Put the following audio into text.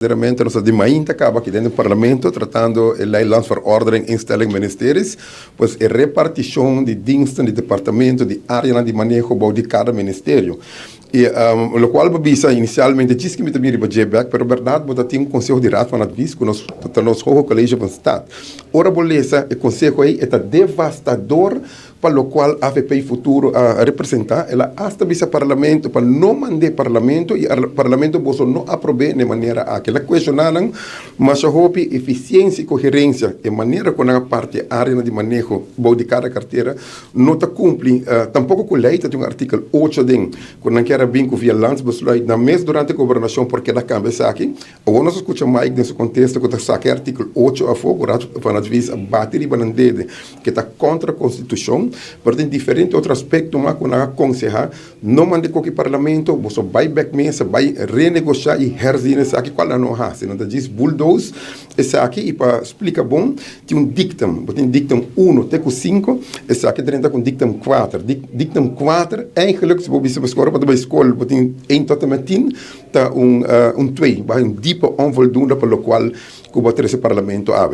Verdaderamente nos ta di mainta caba aki den e Parlamento tratando e Ley Landsverordening Instelling Ministeries, pues e reparticion di diensten di departamento di areanan di maneho bou di cada ministerio. Y locual bo bisa inicialmente djis ki mi ta bin riba dje bek, pero berdad bo ta tin un Conseho di Raad van Advies cu nos ta nos Hoge College van Staat. Ora bo lesa e conseho ey e ta devastador pa locual avp Futuro a representa, el a hasta bisa Parlamento pa no mand'é Parlamento y Parlamento boso no aprob'é n'e manera aki. El a cuestiona nan masha hopi eficiencia y coherencia, e manera cu nan a parti e areanan di maneho bou di cada cartera no ta cumpli tampoco cu ley, ta tin un artikel ocho den cu nan kier a bin cu via landsbesluit nan mes durante gobernacion por keda cambia esaki. Awor nos a skucha Mike den su kontesta ku ta saka e artíkulo ocho afó ku Raad van Advies a bati riba nan dede ku ta kontra konstitushon, pero tin diferente otro aspekto mas ku nan a konsehá no manda e koki parlamento, boso bai bèk mesa, bai renegoshá i herzien esaki, kual nan no a hasi, nan ta djis bulldoze esaki i pa splika bon tin un dictum, bo tin dictum uno te ku sinku, esaki drenta ku dictum kuater, dictum kuater eigenlijk si bo bisa bo ora bo ta bai skol bo tin ein tot en met tien. Ta un un twee, bai un diepe onvoldoende pa locual cu bo a trece parlamento awe.